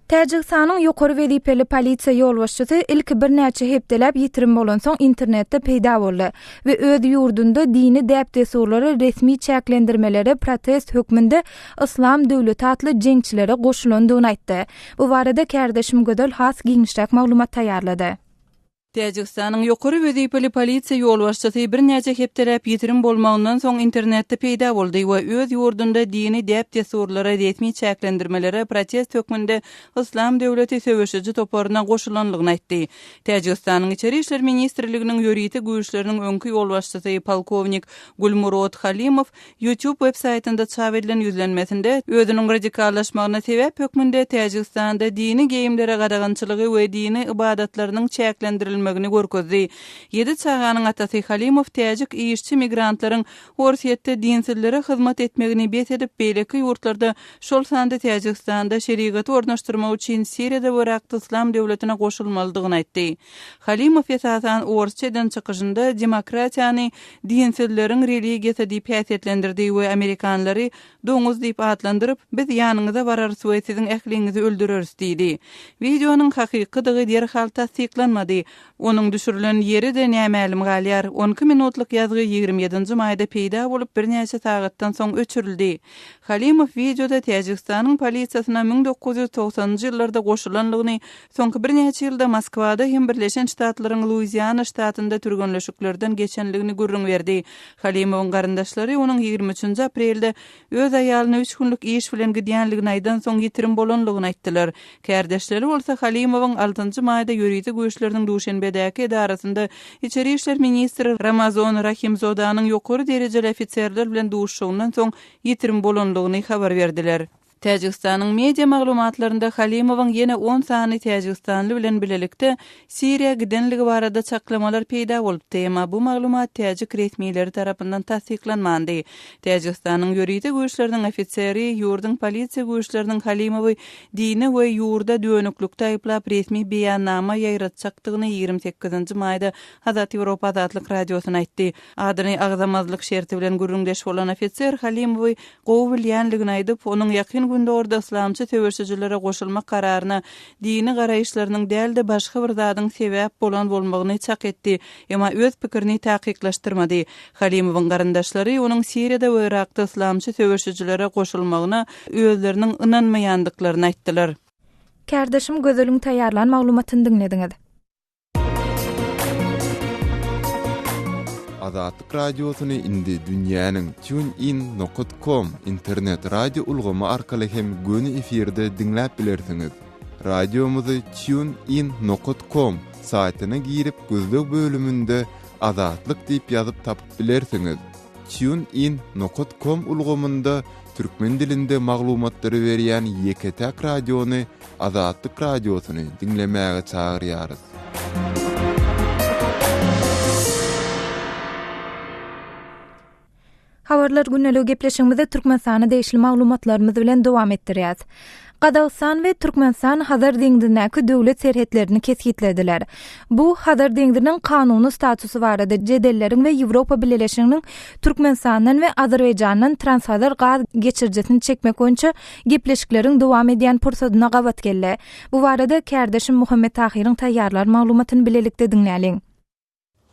Täjigistanyň ýokary wezipeli polisiýa ýolbaşçysy ilki birnäçe hepdeläp ýitirim bolansoň internetde peýda boldy we öz ýurdunda dini däp-dessurlara resmi çäklendirmelere protest hökmünde Yslam döwleti atly jeňçilere goşulandygyny aýtdy. Bu barada kärdeşim Gözel has giňişräk maglumat taýýarlady. Täjigistanyň ýokary wezipeli polisiýa ýolbaşçysy birnäçe hepdeläp ýitirim bolmagyndan soň internetde peýda boldy we öz ýurdunda dini däp-dessurlara resmi çäklendirmelere protest hökmünde Yslam döwleti söweşiji toparyna goşulanlygyny aýtdy. Täjigistanyň Içeri işler ministrliginiň ýörite güýçleriniň öňki ýolbaşçysy polkownik Gulmurod Halimow YouTube web saýtynda çap edilen ýüzlenmesinde, özüniň radikallaşmagyna sebäp hökmünde Täjigistanda dini geýimlere gadagançylygy we dini ybadatlarynyň çäklendirilmegini görkezdi. Ýedi çaganyň atasy Halimow täjik işçi migrantlaryň Orsýetde dinsizlere hyzmat etmegini bes edip, beýleki ýurtlarda, şol sanda Täjigistanda şerigaty ornaşdyrmak üçin Siriýada we Yrakda Yslam döwletine goşulmalydygyny aýtdy. Halimow esasan orsça eden çykyşynda demokratiýany dinsizleriň religiýasy diýip häsiýetlendirdi we amerikanlary doňuz diýip atlandyryp, biz ýanyňyza bararys we siziň ähliňizi öldüreris diýdi. Wideonyň hakykydygy derhal tassyklanmady. Onuň düşürilen ýeri-de nämälim galýar. On iki minutlyk ýazgy 27 nji maýda peýda bolup, birnäçe sagatdan soň öçürildi. Halimow wideoda Täjigistanyň polisiýasyna 1990-njy ýyllarda goşulandygyny, Soňky birnäçe ýylda Moskwada hem Birleşen Ştatlaryň Luiziana ştatynda türgenleşiklerden geçenligini gürrüň berdi. Halimowyň garyndaşlary onuň 23 nji aprelde öz aýalyna üç günlük iş bilen gidýänligini aýdansoň ýitirim bolanlygyny aýtdylar. Kärdeşleri bolsa Halimowyň altynjy maýda ýörite güýçleriniň Duşenbedäki edarasynda içeri işler ministri Ramazon Rahimzodanyň ýokary derejeli ofiserler bilen duşuşygyndan soň ýitirim bolanlygyny habar berdiler. Täjigistanyň media maglumatlarynda Halimowyň ýene on sany täjigistanly bilen bilelikde Siriýa gidenligi barada çaklamalar peýda bolupdy, emma bu maglumat täjik resmileri tarapyndan tassyklanmandy. Täjigistanyň ýörite güýçleriniň ofiseri ýurduň polisiýa güýçleriniň Halimowy dine we ýurda dönüklikde aýyplap resmi beýannama ýaýratjakdygyny 28 nji maýda Azat Ýewropa Azatlyk Radiosyna aýtdy. Adyny agzamazlyk şerti bilen gürrüňdeş bolan ofiser Halimowy gowy bilýänligini aýdyp, onuň Ýakyn Gündogarda yslamçy söweşijilere goşulmak kararyna dini garaýyşlarynyň däl-de başga bir zadyň sebäp bolan bolmagyny çak etdi, emma öz pikirini takyklaşdyrmady. Halimowyň garyndaşlary onuň Siriýada we Yrakda yslamçy söweşijilere goşulmagyna özleriniň ynanmaýandyklaryny aýtdylar. Kärdeşim Gözeliň taýýarlan maglumatyny diňlediňiz. Azatlyk Radiosyny indi dünýäniň TuneIn nokat com internet radio ulgamy arkaly hem göni efirde diňläp bilersiňiz. Radiomyzy TuneIn nokat com saýtyna girip gözleg bölüminde Azatlyk diýip ýazyp tapyp bilersiňiz. TuneIn nokat com ulgamynda türkmen dilinde maglumatlary berýän ýeke-täk radiony Azatlyk Radiosyny diňlemäge çagyrýarys. Habarlar gündeligi gepleşigimizi Türkmenistana degişli maglumatlarymyz bilen dowam etdirýäs. Gazagystan we Türkmenistan Hazar deňzindäki döwlet serhetlerini kesgitlediler. Bu Hazar deňziniň kanuny statusy barada jedelleriň we Ýewropa Bileleşiginiň Türkmenistandan we Azerbaýjandan Transhazar gaz geçirijisini çekmek boýunça gepleşikleriň dowam edýän pursadyna gabat geldi. Bu barada kärdeşim Muhammet Tahyryň taýýarlan maglumatyny bilelikde diňläliň.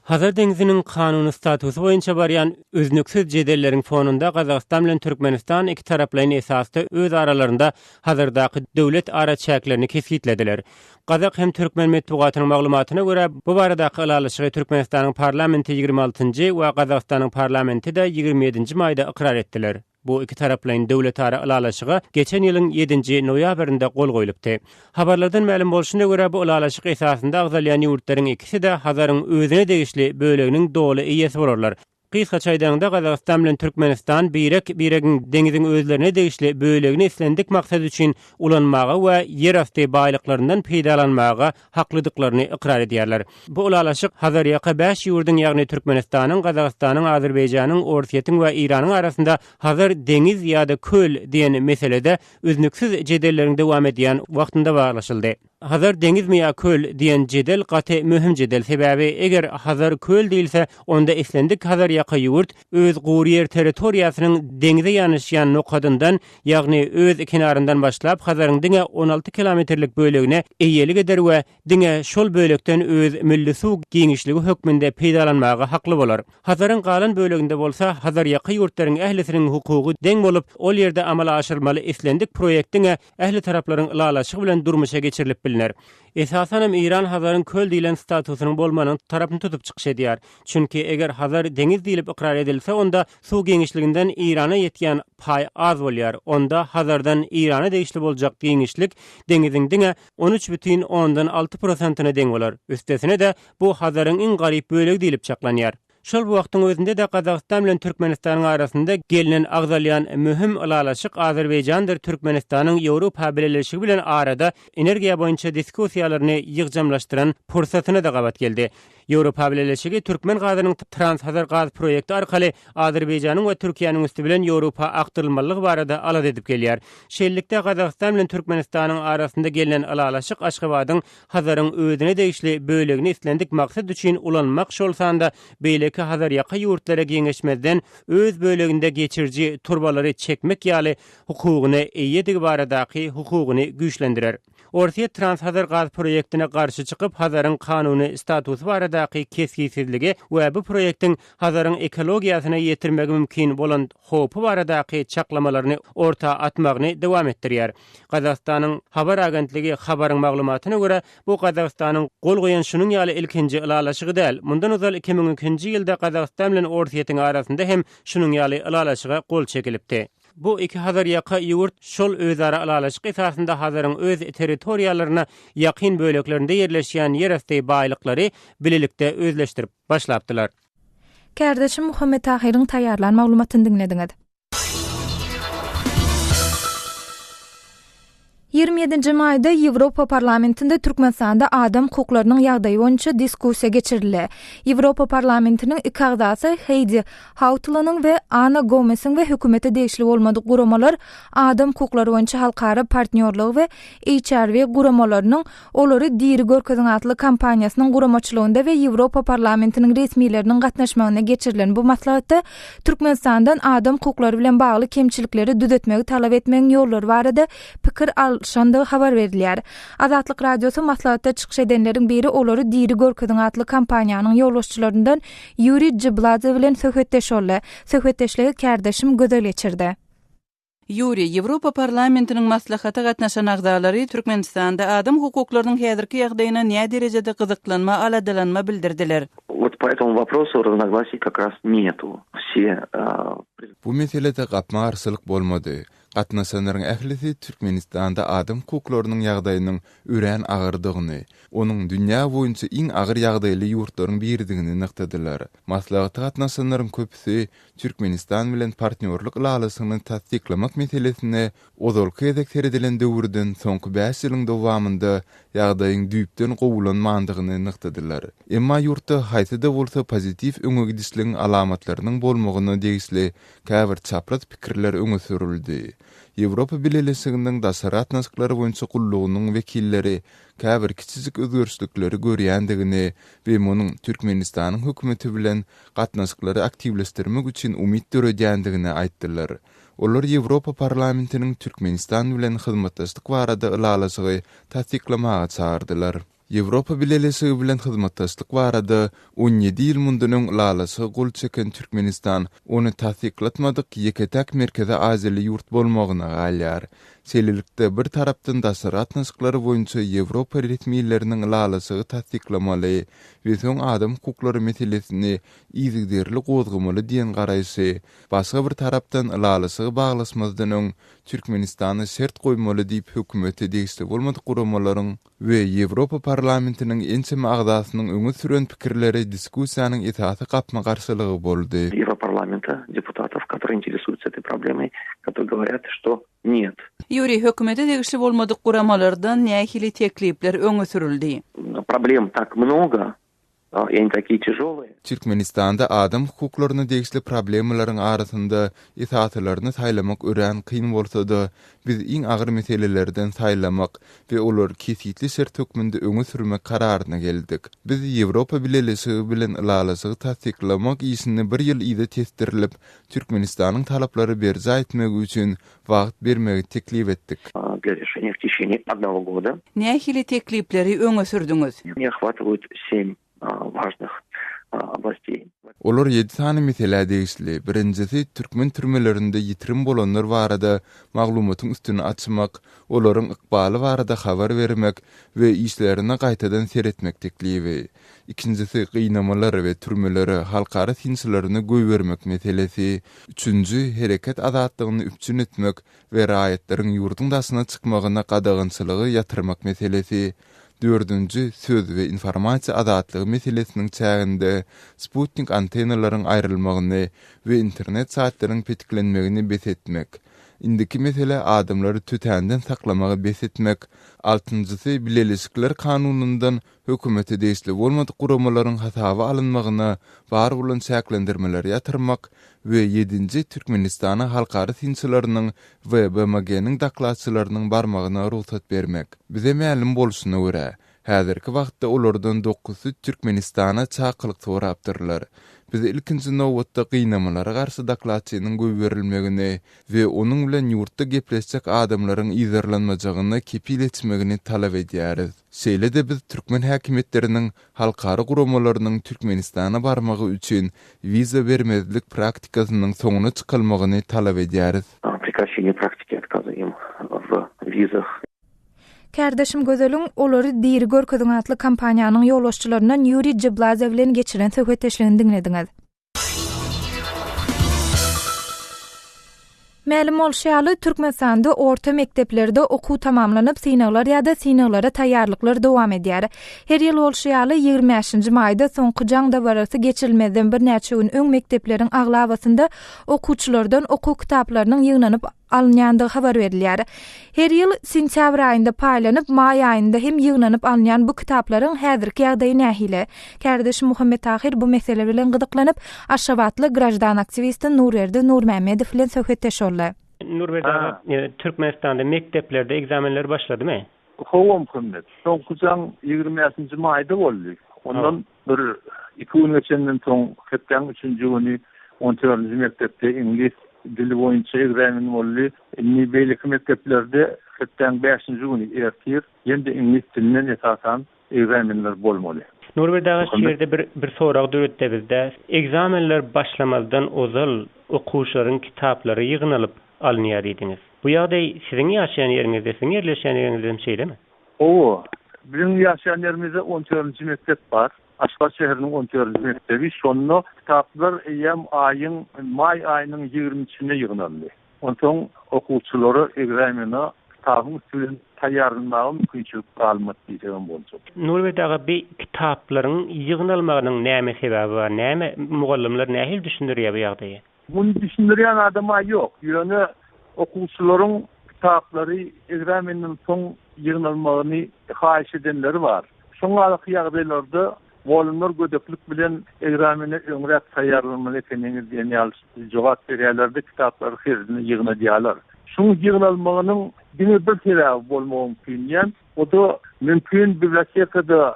Hazar deňziniň kanuny statusy boýunça barýan üznüksiz jedelleriň fonunda Gazagystan bilen Türkmenistan ikitaraplaýyn esasda öz aralarynda Hazardaky döwlet araçäklerini kesgitlediler. Gazak hem türkmen metbugatynyň maglumatyna görä, bu baradaky ylalaşygy Türkmenistanyň parlamenti 26 nji we Gazagystanyň parlamenti-de 27 nji maýda ykrar etdiler. Bu ikitaraplaýyn döwletara ylalaşyga geçen ýylyň ýedinji noýabrynda gol goýlupdy. Habarlardan mälim bolşuna görä, bu ylalaşyk esasynda agzalýan ýurtlaryň ikisi-de Hazaryň özüne degişli böleginiň doly eýesi bolarlar. Gysgaça aýdanyňda, Gazagystan bilen Türkmenistan birek-biregiň deňziň özlerine degişli bölegini islendik maksat üçin ulanmaga we ýerasty baýlyklaryndan peýdalanmaga haklydyklaryny ykrar edýärler. Bu ylalaşyk Hazarýaka bäş ýurduň, ýagny Türkmenistanyň, Gazagystanyň, Azerbaýjanyň, Orsýetiň we Eýranyň arasynda Hazar deňiz ýa-da köl diýen meselede üznüksiz jedelleriň dowam edýän wagtynda baglaşyldy. Hazar deňizmi ýa köl diýen jedel gaty möhüm jedel, sebäbi eger Hazar köl diýilse, onda islendik Hazar ýaka ýurt öz gury ýer territoriýasynyň deňize ýanaşýan nokadyndan, ýagny öz kenaryndan başlap Hazaryň diňe 16 kilometrlik bölegine eýelik eder we diňe şol bölekden öz milli suw giňişligi hökmünde peýdalanmaga hakly bolar. Hazaryň galan böleginde bolsa Hazarýaka ýurtlaryň ählisiniň hukugy deň bolup, ol ýerde amala aşyrylmaly islendik proýekt diňe ähli taraplaryň ylalaşygy bilen durmuşa geçirilip bilner. Esasanam Eýran Hazaryň köl diýlen statusynyň bolmanyň tarapyny tutup çykyş edýär. Çünki eger Hazar deňiz diýlip ykrar edilse onda suw giňişliginden Eýrana ýetýän paý az bolýar. Onda Hazardan Eýrana degişli boljak giňişlik deňiziň diňe 13,6 prosentyna deň bolar. Üstesine-de bu Hazaryň iň garyp bölegi diýlip çaklanýar. Şol bir wagtyň özünde-de Gazagystan bilen Türkmenistanyň arasynda gelnen agzalýan möhüm ylalaşyk Azerbaýjandyr Türkmenistanyň Ýewropa Bileleşigi bilen arada energiýa boýunça diskussiýalaryny ýygjamlaşdyran pursatyna-da gabat geldi. Ýewropa Bileleşigi türkmen gazynyň Trans-Hazar gaz proýekti arkaly Azerbaýjanyň we Türkiýäniň üsti bilen Ýewropa akdyrylmalydygy barada alada edip gelýär. Şeýlelikde, Gazagystan bilen Türkmenistanyň arasynda gelnen ylalaşyk Aşgabadyň Hazaryň özüne degişli bölegini islendik maksat üçin ulanmak, şol sanda beýleki Hazarýaka ýurtlara geňeşmezden öz böleginde geçiriji turbalary çekmek ýaly hukugyna eýedigi baradaky hukugyny güýçlendirer. Orsýet Trans-Hazar gaz proýektine garşy çykyp, Hazaryň kanuny statusy baradaky kesgitsizligi we bu proýektiň Hazaryň ekologiýasyna ýetirmegi mümkin bolan howpy baradaky çaklamalaryny orta atmagyny dowam etdirýär. Gazagystanyň habar agentligi Habaryň maglumatyna görä, bu Gazagystanyň gol goýan şunuň ýaly ilkinji ylalaşygy däl. Mundan ozal 2002-nji ýylda Gazagystan bilen Orsýetiň arasynda hem şunuň ýaly ylalaşyga gol çekilipdi. Bu iki Hazarýaka ýurt şol özara ylalaşyk esasynda Hazaryň öz territoriýalaryna ýakyn böleklerinde ýerleşýän ýerasty baýlyklary bilelikde özleşdirip başlapdylar. Kärdeşim Muhammet Tahyryň taýýarlan maglumatyny diňlediňiz. 27-nji maýda Ýewropa Parlamentinde Türkmenistanda adam hukuklarynyň ýagdaýy boýunça diskussiýa geçirildi. Ýewropa Parlamentiniň iki agzasy Heýdi Hautalanyň we Ana Gomesiň we hökümete degişli bolmadyk guramalar Adam hukuklary boýunça halkara partnýorlygy we HRW guramalarynyň Olary diri görkeziň atly kampaniýasynyň guramaçylygynda we Ýewropa Parlamentiniň resmileriniň gatnaşmagynda geçirilen bu maslahatda Türkmenistandan adam hukuklary bilen bagly kemçilikleri düzetmegi talap etmegiň ýollary barada pikir alşandygy habar berilýär. Azatlyk Radiosy maslahatda çykyş edenleriň biri Olary diri görkeziň atly kampaniýanyň ýolbaşçylaryndan Ýuriý Jibladze bilen söhbetdeş boldy. Söhbetdeşligi kärdeşim Gözel geçirdi. Ýuriý, Ýewropa Parlamentiniň maslahata gatnaşan agzalary Türkmenistanda adam hukuklarynyň häzirki ýagdaýyna näderejede gyzyklanma, aladalanma bildirdiler? Wot po etomu woprosu raznoglasiý kak raz netu. Wse. Bu meselede gapma-garşylyk bolmady. Gatnaşanlaryň ählisi Türkmenistanda adam hukuklarynyň ýagdaýynyň örän agyrdygyny, onuň dünýä boýunça iň agyr ýagdaýly ýurtlaryň biridigini nygtadylar. Maslahata gatnaşanlaryň köpüsi Türkmenistan bilen partnýorlyk ylalaşygyny tassyklamak meselesine ozalky gezek seredilen döwürden soňky bäş ýylyň dowamynda ýagdaýyň düýpden gowulanmandygyny nygtadylar. Emma ýurtda haýsy-da bolsa pozitiw öňe gidişligiň alamatlarynyň bolmagyna degişli käbir çapraz pikirler öňe sürüldi. Ýewropa Bileleşiginiň daşary gatnaşyklar boýunça gullugynyň wekilleri käbir kiçijik özgerişlikleri görýändigini we munuň Türkmenistanyň hökümeti bilen gatnaşyklary aktiwleşdirmek üçin umyt döredýändigini aýtdylar. Olar Ýewropa Parlamentiniň Türkmenistan bilen hyzmatdaşlyk barada ylalaşygy tassyklamaga çagyrdylar. Ýewropa Bileleşigi bilen hyzmatdaşlyk barada 17 ýyl mundan öň ylalaşyga gol çeken Türkmenistan ony tassyklatmadyk ýeke-täk Merkezi Aziýaly ýurt bolmagyna galýar. Şeýlelikde, bir tarapdan daşary gatnaşyklary boýunça Ýewropa resmileriniň ylalaşygy tassyklamaly we soň adam hukuklary meselesini yzygiderli gozgamaly diýen garaýşy, başga bir tarapdan ylalaşygy baglaşmazdan öň Türkmenistana şert goýmaly diýip hökümete degişli bolmadyk guramalaryň we Ýewropa Parlamentiniň ençeme agzasynyň öňe süren pikirleri diskussiýanyň esasy gapma-garşylygy boldy. Европарламента депутатов, которые интересуются этой проблемой, которые говорят, что нет. Ýuriý, hökümete degişli bolmadyk guramalardan nähili teklipler öňe sürüldi? Problem tak mnogo. I oni takie týažolye. Türkmenistanda adam hukuklaryna degişli problemalaryň arasynda esasylaryny saýlamak örän kyn bolsa-da, biz iň agyr meselelerden saýlamak we olary kesgitli şert hökmünde öňe sürmek kararyna geldik. Biz Ýewropa Bileleşigi bilen ylalaşygy tassyklamak işini bir ýyl yza tesdirilip, Türkmenistanyň talaplary berjaý etmegi üçin wagt bermegi teklip etdik. Для решения в течение одного года. Nähili teklipleri öňe sürdüňiz? Они охватывают семь важных областей. Olar ýedi sany meselä degişli. Birinjisi, türkmen türmelerinde ýitirim bolanlar barada maglumatyň üstüni açmak, olaryň ykbaly barada habar bermek we işlerine gaýtadan seretmek teklibi. Ikinjisi, gynamalar we türmelere halkara synçylaryny goýbermek meselesi. Üçünji, hereket azatlygyny üpjün etmek we raýatlaryň ýurduň daşyna çykmagyna gadagançylygy ýatyrmak meselesi. Dördünji, söz we informasiýa azatlygy meselesiniň çäginde sputnik antennalaryň aýrylmagyny we internet saýtlaryň petiklenmegini bes etmek. Indiki mesele adamlary tötänden saklamagy bes etmek. Altynjysy, bileleşikler kanunyndan hökümete degişli bolmadyk guramalaryň hasaba alynmagyna bar bolan çäklendirmeleri ýatyrmak we ýedinji Türkmenistana halkara synçylarynyň we BMG-niň dokladçylarynyň barmagyna rugsat bermek. Bize mälim bolşuna görä, häzirki wagtda olardan dokuzysy Türkmenistana çakylyk sorapdyrlar. Biz ilkinji nobatda gynamalara garşy dokladçynyň goýberilmegini we onuň bilen ýurtda gepleşjek adamlaryň yzarlanmajagyna kepil geçmegini talap edýäris. Şeýle-de biz türkmen häkimiýetleriniň halkara guramalarynyň Türkmenistana barmagy üçin wiza bermezlik praktikasynyň soňuna çykalmagyny talap edýäris. Прекращение практики отказа им в визах. Kärdeşim Gözeliň Olary diri görkeziň atly kampaniýanyň ýolbaşçylaryndan Ýuriý Jeblazew bilen geçiren söhbetdeşligini diňlediňiz. Mälim bolşy ýaly, Türkmenistanda orta mekdeplerde okuw tamamlanyp, synaglar ýa-da synaglara taýýarlyklar dowam edýär. Her ýyl bolşy ýaly, 25-nji maýda soňky jaň dabarasy geçirilmezden birnäçe gün öň mekdepleriň aglabasynda okuwçylardan okuw kitaplarynyň ýygnanyp alynýandygy habar berilýär. Her ýyl sentýabr aýynda paýlanyp, maý aýynda hem ýygnanyp alynýan bu kitaplaryň häzirki ýagdaýy nähili? Kärdeşim Muhammet Tahyr bu mesele bilen gyzyklanyp, aşgabatly graždan aktiwisti Nurberdi Nurmämmedow bilen söhbetdeş boldy. Nurberdi aga, Türkmenistanda mekdeplerde ekzamenler başladymy? Hawa Muhammet, soňky jaň 25-nji maýda boldy. Ondan Bir, iki gün geçenden soň, hepdäň üçünji güni on dördünji mekdepde iňlis dili boýunça ekzamen boldy. Indi beýleki mekdeplerde hepdäň bäşinji güni, ertir, ýene-de iňlis dilinden esasan ekzamenler bolmaly. Nurberdi aga, şu ýerde bir bir sorag döretdi bizde. Ekzamenler başlamazdan ozal okuwçylaryň kitaplary ýygnalyp alynýar diýdiňiz. Bu ýagdaý siziň ýaşaýan ýeriňizde, siziň ýerleşýän ýeriňizde hem şeýlemi? Hawa, biziň ýaşaýan ýerimizde on dördünji mekdep bar. Aşgabat şäheriniň on dördünji mekdebi. Şonda kitaplar eýýäm aýyň, maý aýynyň ýigrimisinde ýygnaldy. Onsoň okuwçylara ekzamene kitabyň üsti bilen taýýarlanmaga mümkinçilik galmady diýsegem boljak. Nurberdi aga, bi kitaplaryň ýygnalmagynyň näme sebäbi bar? Näme, mugallymlar nähili düşündirýär bu ýagdaýy? Muny düşündirýän adam-a ýok. Ýöne okuwçylaryň kitaplary ekzamenden soň ýygnalmagyny haýyş edenleri bar. Şoňňalaky ýagdaýlarda mugallymlar gödeklik bilen ekzamene öňräk taýýarlanmaly ekeniňiz diýen ýaly jogap berýärler-de, kitaplary hezline ýygnadýarlar. Şuň ýygnalmagynyň diňe bir sebäbi bolmagy mümkin diýýän. O-da mümkin bibliotekada,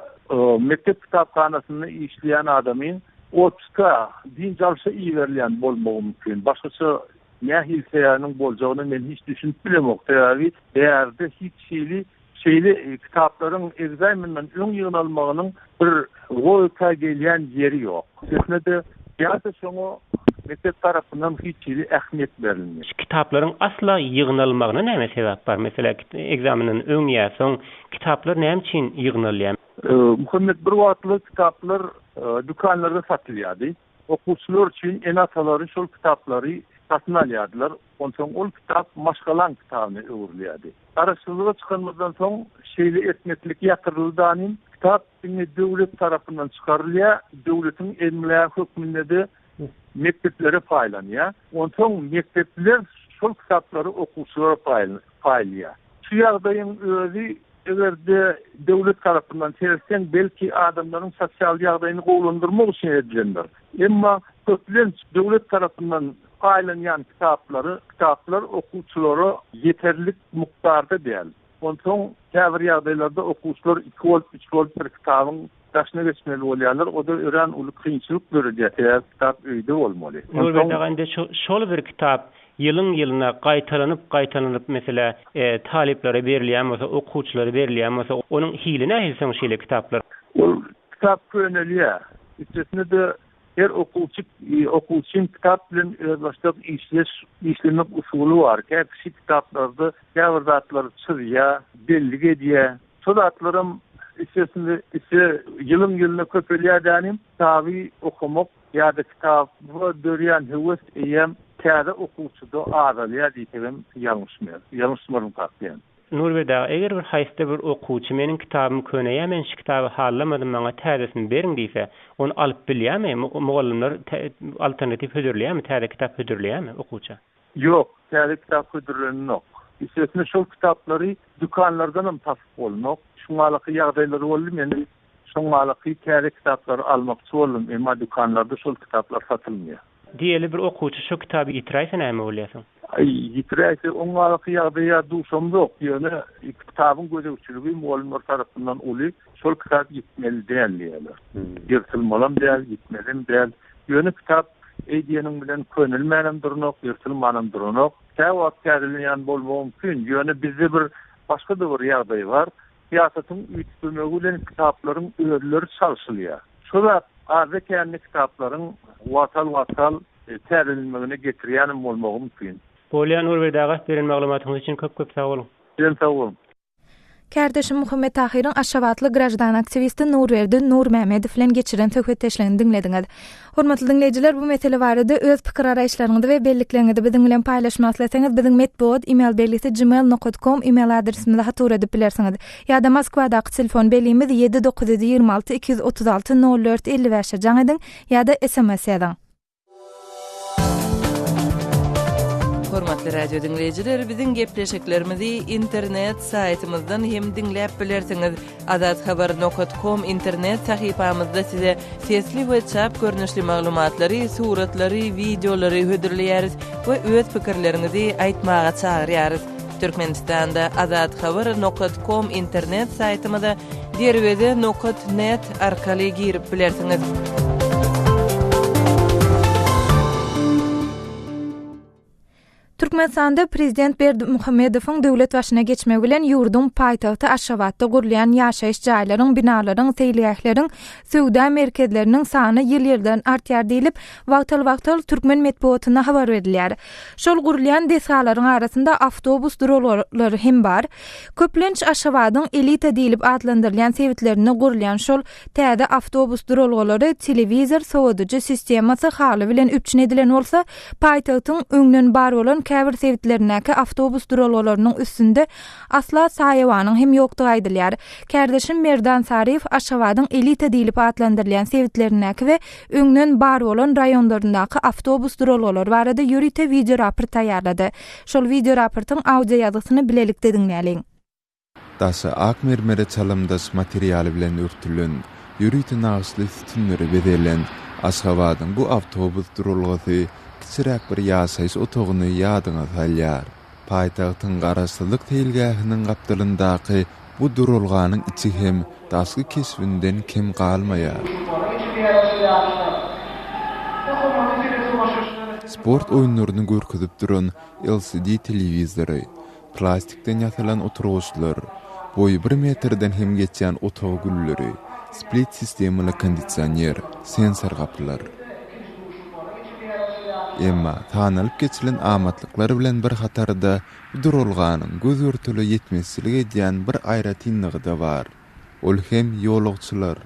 mekdep kitaphanasynda işleýän adamyň otpuska, dynç alşa iberilýän bolmagy mümkin. Başgaça nähili sebäbiniň boljagyna men hiç düşünip bilemok. Sebäbi bärde hiç hili şeýle kitaplaryň ekzamenden öň ýygnalmagynyň bir logika gelýän ýeri ýok. Üstesine-de ýa-da şoňa mekdep tarapyndan hiç hili ähmiýet berilmeýär. Şu kitaplaryň asla ýygnalmagyna näme sebäp bar? Meselä, ekzamenden öň ýa soň kitaplar näme üçin ýygnalýar? Muhammet, bir wagtlar kitaplar dükanlarda satylýardy. Okuwçylar üçin ene-atalary şol kitaplary satyn alýardylar. Onsoň ol kitap maşgalaň kitabyna öwrülýärdi. Garaşsyzlyga çykanymyzdan soň şeýle etmeklik ýatyryldy danym. Kitap diňe döwlet tarapyndan çykarylýar, döwletiň emlägi hökmünde-de mekdeplere paýlanýar. Onsoň mekdepler şol kitaplary okuwçylara paýlaýar. Şu ýagdaýyň özi. Eger-de döwlet tarapyndan seretseň, belki adamlaryň sosial ýagdaýyny gowulandyrmak üçin edilendir. Emma köplenç döwlet tarapyndan paýlanýan kitaplary, kitaplar okuwçylara ýeterlik mukdarda däl. Onsoň käbir ýagdaýlarda okuwçylar iki bolup, üç bolup bir kitabyň daşyna geçmeli bolýarlar. O-da örän uly kynçylyk döredýär, sebäbi kitap öýde bolmaly. Nurberdi aga indi şu şol bir kitap ýylyň ýylyna gaýtalanyp gaýtalanyp meselä talyplara berilýän bolsa okuwçylara berilýän bolsa onuň hili nähili soň şeýle kitaplar? Ol kitap könelýär. Üstesine-de her okuwçy okuwçyň kitap bilen özbaşdak işleş işlemek usuly bar. Kä kişi kitaplarda käbir zatlary çyzýar, bellik edýär. Şo zatlaram üstesine üste ýylyň ýylyna köpelýär dänim. Kitaby okamak ýa-da kitaba dörýän höwes eýýäm täze okuwçyda azalýar diýsegem ýalňyşmaýarys. Ýalňyşmarymkak diýýän. Nurberdi aga, eger bir haýsyda bir okuwçy meniň kitabym köneýär, men şu kitaby hallamadym, maňa täzesini beriň diýse, ony alyp bilýärmi? Mugallymlar alternatiw hödürleýärmi, täze kitap hödürleýärmi okuwça? Ýok, täze kitap hödürlenenok. Üstesine şol kitaplary dükanlardanam tapyp bolnok. Şuňalaky ýagdaýlar boldy, men şoňalaky täze kitaplary almakçy boldum, emma dükanlarda şol kitaplar satylmaýar. Diýeli bir okuwçy şo kitaby ýitiräýse näme bolýar soň? Aý, ýitiräýse oňalaky ýagdaýa duşamzok, ýöne kitabyň gözegçiligi mugallymlar tarapyndan uly, şol kitap ýitmeli däl diýýärler. Ýyrtylmalam däl, ýitmelem däl. Ýöne kitap eý diýeniň bilen könelmänem duranok, ýyrtylmanam duranok. Käwagt täzelenýän bolmagy mümkin, ýöne bizde bir başga-da bir ýagdaý bar. Syýasatyň üýtgemegi bilen kitaplaryň özleri çalşylýar. Şo zat azda-kände kitaplaryň wagtal-wagtal täzelenmegine getirýänem bolmagy mümkin. Bolýa Nurberdi aga, beren maglumatyňyz üçin köp-köp sag boluň. Sizem sag boluň. Kärdeşim Muhammet Tahyryň aşgabatly graždan aktiwisti Nurberdi Nurmämmedow bilen geçiren söhbetdeşligini diňlediňiz. Hormatly diňleýjiler, bu mesele barada öz pikir-garaýyşlaryňyzy we bellikleriňizi biziň bilen paýlaşmak isleseňiz, biziň metbugat email belgisi gmail nokat kom email adresimize hat ugradyp bilersiňiz. Ýa-da Moskwadaky telefon belgimiz 7 926 236 04 55-e jaň ediň ýa-da sms ýazyň. Hormatly radio diňleýjiler, biziň gepleşiklerimizi internet saýtymyzdan hem diňläp bilersiňiz. Azathabar nokat kom internet sahypamyzda size sesli we çap görnüşli maglumatlary, suratlary, wideolary hödürleýäris we öz pikirleriňizi aýtmaga çagyrýarys. Türkmenistanda Azathabar nokat kom internet saýtymyza Derweze nokat net arkaly girip bilersiňiz. Türkmenistanda prezident Berdimuhamedowyň döwlet başyna geçmegi bilen ýurduň paýtagty Aşgabatda gurulýan ýaşaýyş jaýlaryň, binalaryň, seýilgähleriň, söwda merkezleriniň sany ýyl-ýyldan artýar diýlip, wagtal-wagtal türkmen metbugatynda habar berilýär. Şol gurulýan desgalaryň arasynda awtobus duralgalary hem bar. Köplenç Aşgabadyň elita diýlip atlandyrylýan sebitlerinde gurulýan şol täze awtobus duralgalary telewizor, sowadyjy sistemasy, haly bilen üpjün edilen bolsa, paýtagtyň öňden bar bolan käbir sebitlerindäki awtobus duralgalarynyň üstünde asla saýawanyň hem ýokdugy aýdylýar. Kärdeşim Merdan Saryýew Aşgabadyň elita diýlip atlandyrylýan sebitlerindäki we öňden bar bolan raýonlaryndaky awtobus duralgalary barada ýörite wideoraport taýýarlady. Şol wideoraportyň audioýazgysyny bilelikde diňläliň. Daşy ak mermere çalymdaş material bilen örtülen, ýörite nagyşly sütünlere bezelen Aşgabadyň bu awtobus duralgasy kiçiräk bir ýaşaýyş otagyny ýadyňa salýar. Paýtagtyň Garaşsyzlyk seýilgähiniň gapdalyndaky bu duralganyň içi hem daşky keşbinden kem galmaýar. Sport oýunlaryny görkezip duran LCD telewizory, plastikden ýasalan oturgyçlar, boýy bir metrden hem geçýän otag gülleri, split sistemaly kondisioner, sensor gapylar. Emma sanalyp geçilen amatlyklar bilen bir hatarda bu duralganyň göz-görtele ýetmezçilik edýän bir aýratynlygy-da bar. Ol hem ýolagçylar.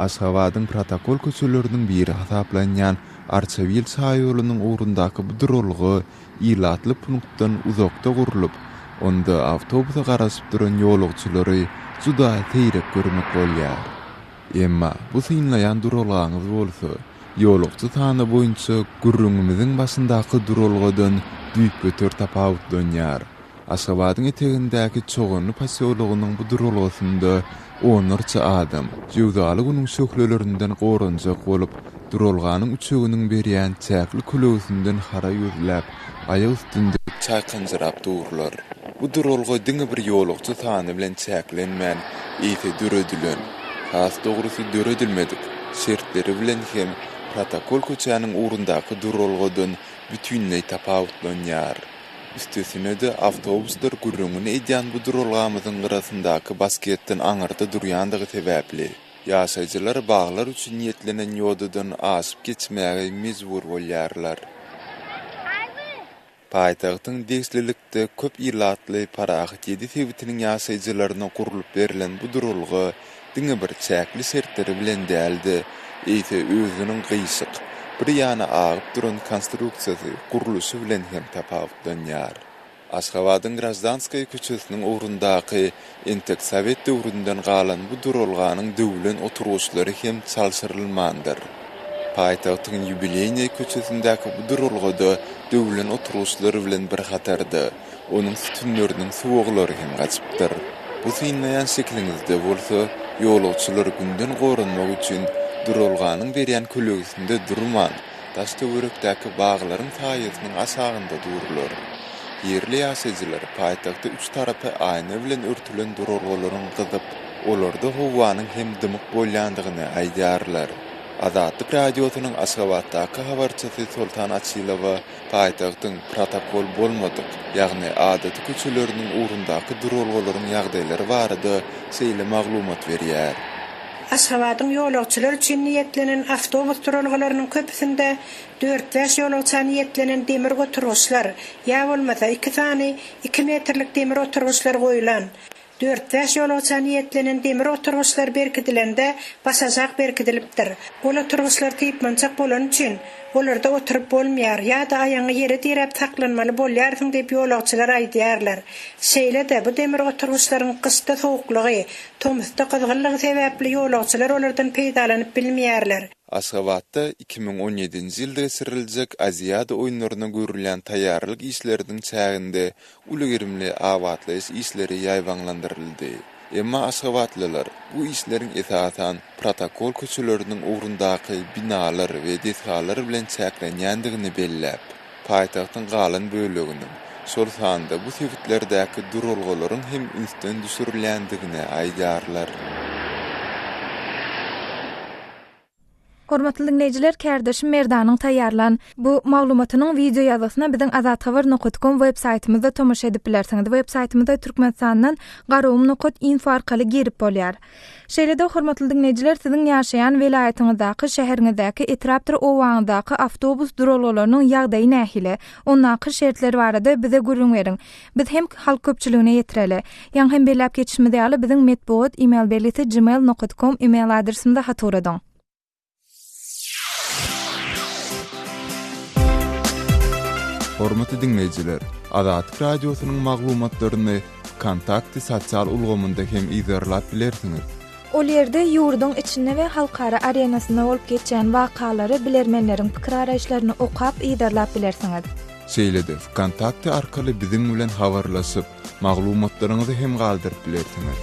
Aşgabadyň protokol köçeleriniň biri hasaplanýan Arçabil şaýolunyň ugrundaky bu duralga ilatly punktdan uzakda gurlup, onda awtobusa garaşyp duran ýolagçylary juda seýrek görmek bolýar. Emma bu synlaýan duralgaňyz bolsa, ýolagçy sany boýunça gürrüňimiziň başyndaky duralgadan düýpgöter tapawutlanýar. Aşgabadyň etegindäki Çoganly posýologynyň bu duralgasynda onlarça adam, jöwzaly günüň şöhlelerinden goranjak bolup, duralganyň üçeginiň berýän çäkli kölegesinden haraý gözläp, aýak üstünde çaýkanjyrap durlar. Bu duralga diňe bir ýolagçy sany bilen çäklenmän, eýse döredilen, has dogrusy döredilmedik, şertleri bilen hem protokol köçäniň ugrundaky duralgadan bütinleý tapawutlanýar. Üstesine-de, awtobuslar gürrüňini edýän bu duralgamyzyň gyrasyndaky basketden aňyrda durýandygy sebäpli, ýaşaýjylar baglar üçin niýetlenen ýodadan aşyp geçmäge mejbur bolýarlar. Paýtagtyň degişlilikde köp ilatly Parahat ýedi sebitiniň ýaşaýjylaryna gurlup berlen bu duralga diňe bir çäkli şertleri bilen däl-de, eýse özüniň gyşyk, bir ýana agyp duran konstruksiýasy, gurluşy bilen hem tapawutlanýar. Aşgabadyň Graždanskaýa köçesiniň ugrundaky, entek sowet döwründen galan bu duralganyň döwlen oturgyçlary hem çalşyrylmandyr. Paýtagtyň Ýubileýnaýa köçesindäki bu duralgada döwlen oturgyçlar bilen bir hatarda, Onuň sütünleriniň suwaglary hem gaçypdyr. Bu synlaýan şekiliňizde bolsa, ýolagçylar günden goranmak üçin duralganyň berýän kölegesinde durman, daş-töwerekdäki baglaryň saýasynyň aşagynda durlar. Ýerli ýaşaýjylar paýtagtda üç tarapy aýna bilen örtülen duralgalaryň gyzyp, olarda howanyň hem dymyk bolýandygyny aýdýarlar. Azatlyk Radiosynyň Aşgabatdaky habarçysy Soltan Açylowa Paýtagtyň protokol bolmadyk, ýagny adaty köçeleriniň ugrundaky duralgalaryň ýagdaýlary barada şeýle maglumat berýär. Aşgabadyň ýolagçylar üçin niýetlenen awtobus duralgalarynyň köpüsinde dört-bäş ýolagça niýetlenen demir oturgyçlar, ýa bolmasa iki sany iki metrlik demir oturgyçlar goýlan. Dört-bäş ýolagça niýetlenen demir oturgyçlar berkidilende, başaşak berkidilipdir. Ol oturgyçlar typmançak bolany üçin, olarda oturyp bolmaýar ýa-da aýagyňy ýere diräp saklanmaly bolýarsyň diýip ýolagçylar aýdýarlar. Şeýle-de, bu demir oturgyçlaryň gyşda sowuklygy, tomusda gyzgynlygy sebäpli ýolagçylar olardan peýdalanyp bilmeýärler. Aşgabatda 2017-nji ýylda geçiriljek Aziada oýunlaryna görülýän taýýarlyk işleriniň çäginde uly gerimli abatlaýyş işleri ýaýbaňlandyryldy. Emma aşgabatlylar bu işleriň esasan protokol köçeleriniň ugrundaky binalar we desgalar bilen çäklenýändigini belläp, paýtagtyň galan böleginiň, şol sanda bu sebitlerdäki duralgalaryň hem ünsden düşürilýändigini aýdýarlar. Hormatly diňleýjiler, kärdeşim Merdanyň taýýarlan bu maglumatynyň wideo ýazgysyna biziň azathabar nokat kom web saýtymyzda tomaşa edip bilersiňiz. Web saýtymyza Türkmenistandan garagum nokat info arkaly girip bolýar. Şeýle-de hormatly diňleýjiler, siziň ýaşaýan welaýatyňyzdaky, şäheriňizdäki, etrapdyr obaňyzdaky awtobus duralgalarynyň ýagdaýy nähili? Ondaky şertler barada bize gürrüň beriň. Biz hem halk köpçüligine ýetireli. Ýaňy hem belläp geçişimiz ýaly, biziň metbugat email belgisi gmail nokat kom email adresimize hat ugradyň. Hormatly diňleýjiler, Azatlyk Radiosynyň maglumatlaryny Wkontakte sosial ulgamynda hem yzarlap bilersiňiz. Ol ýerde ýurduň içinde we halkara arenasynda bolup geçýän wakalary, bilermenleriň pikir-garaýyşlaryny okap, yzarlap bilersiňiz. Şeýle-de Wkontakte arkaly biziň bilen habarlaşyp, maglumatlaryňyzy hem galdyryp bilersiňiz.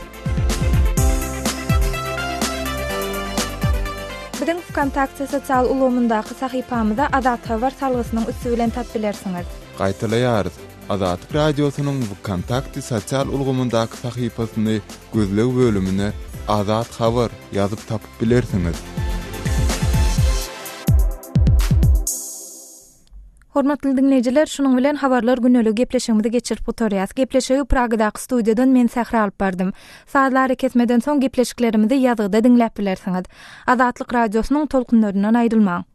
Biziň Wkontakte sosial ulgamyndaky sahypamyza Azathabar salgysynyň üsti bilen tap bilersiňiz. Gaýtalaýarys, Azatlyk Radiosynyň Wkontakte sosial ulgamyndaky sahypasyny gözleg bölümine Azat Habar ýazyp tapyp bilersiňiz. Hormatly diňleýjiler, şunuň bilen Habarlar gündeligi gepleşigimizi geçirip gutarýas. Gepleşigi Pragadaky studiýadan men Sähra alyp bardym. Sazly arakesmeden soň gepleşiklerimizi ýazgyda diňläp bilersiňiz. Azatlyk Radiosynyň tolkunlaryndan aýrylmaň!